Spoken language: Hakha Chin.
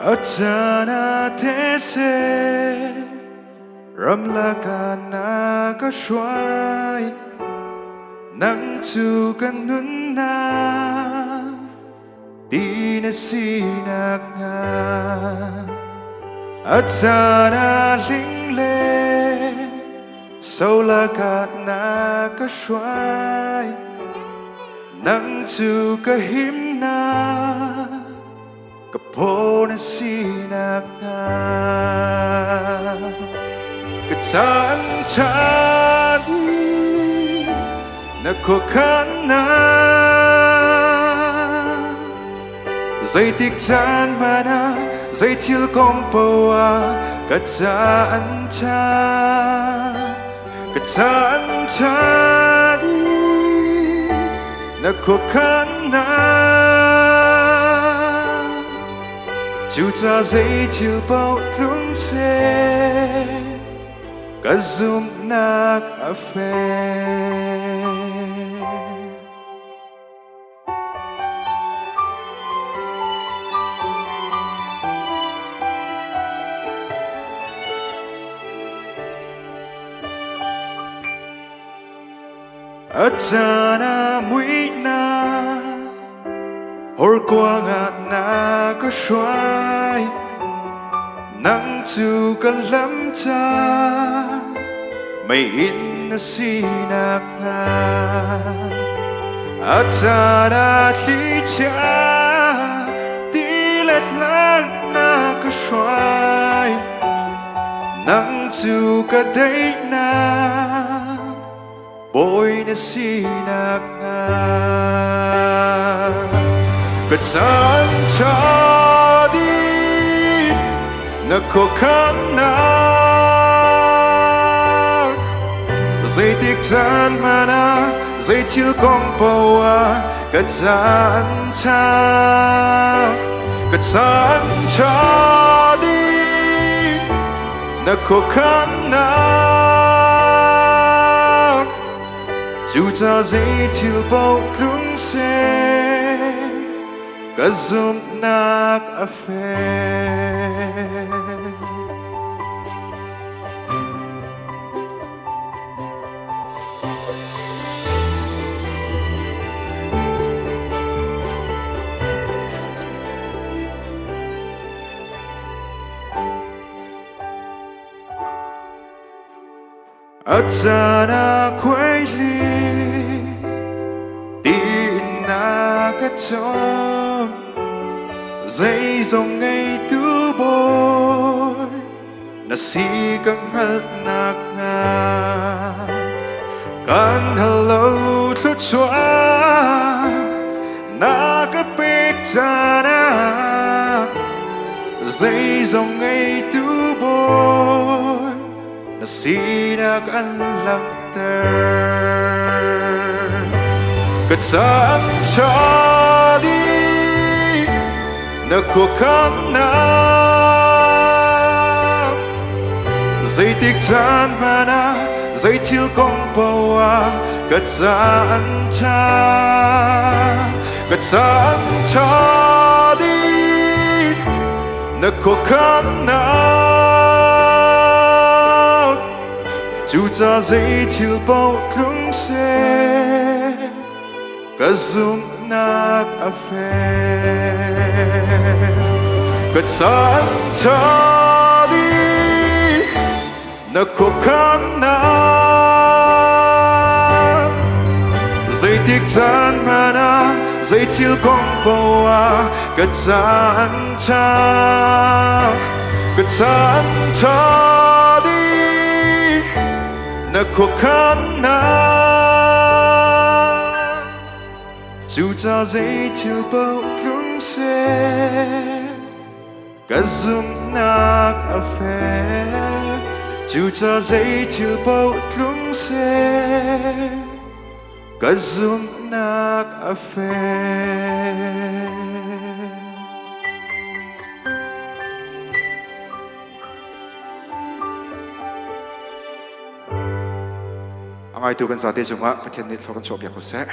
A caan ah these ramlak ah na ka hruai nang cu kan nunnak ti na sinak hnga a caan ah hling le solak ah na ka hruai nang cu ka himnak ka phaw na sinak hnga ka caan chan na khuakhannak zeitik caan hmanh ah zei thil kong poah ah ka caan ṭha ka caan ṭha na khuakhannak cuca zei thil paoh tlung seh ka zumhnak a fek. A caan ah muihnak horkuang ah na ka hruai nang cu ka lam ca meiinn na sinak hnga a caan ah thlichia tilet lang na ka hruai nang cu ka daihnak Bawi na sinak hnga ka caan ṭha dih na khuakhannak zeitik caan hmanh ah zei thil kong paoh ah ka caan ṭha ka caan ṭha dih na khuakhannak cuca zei thil paoh tlung seh ka zumhnak a fek. A caan ah khuaihli tiin na ka cawm zeizong ngeitu bawi na si ka hngalhnak hnga kan hal lo thluachuah na ka pek caan ah zeizong ngeitu bawi na sinak an langhter ka caan ṭha dih na khuakhannak zeitik caan hmanh ah zei thil kong paoh ah ka caan ṭha ka caan ṭha dih na khuakhannak cuca zei thil paoh tlung seh ka zumhnak a fek ka caan ṭha dih na khuakhannak zeitik caan hmanh ah zei thil kong paoh ah ka caan ṭha ka caan ṭha dih na khuakhannak cuca zei thil paoh tlung seh Ka zumhnak a fek, cuca zei thil paoh tlung seh. Ka zumhnak a fek. A ngaitu kan zate cungah Pathian nih thlua kan chuahpiak ko seh.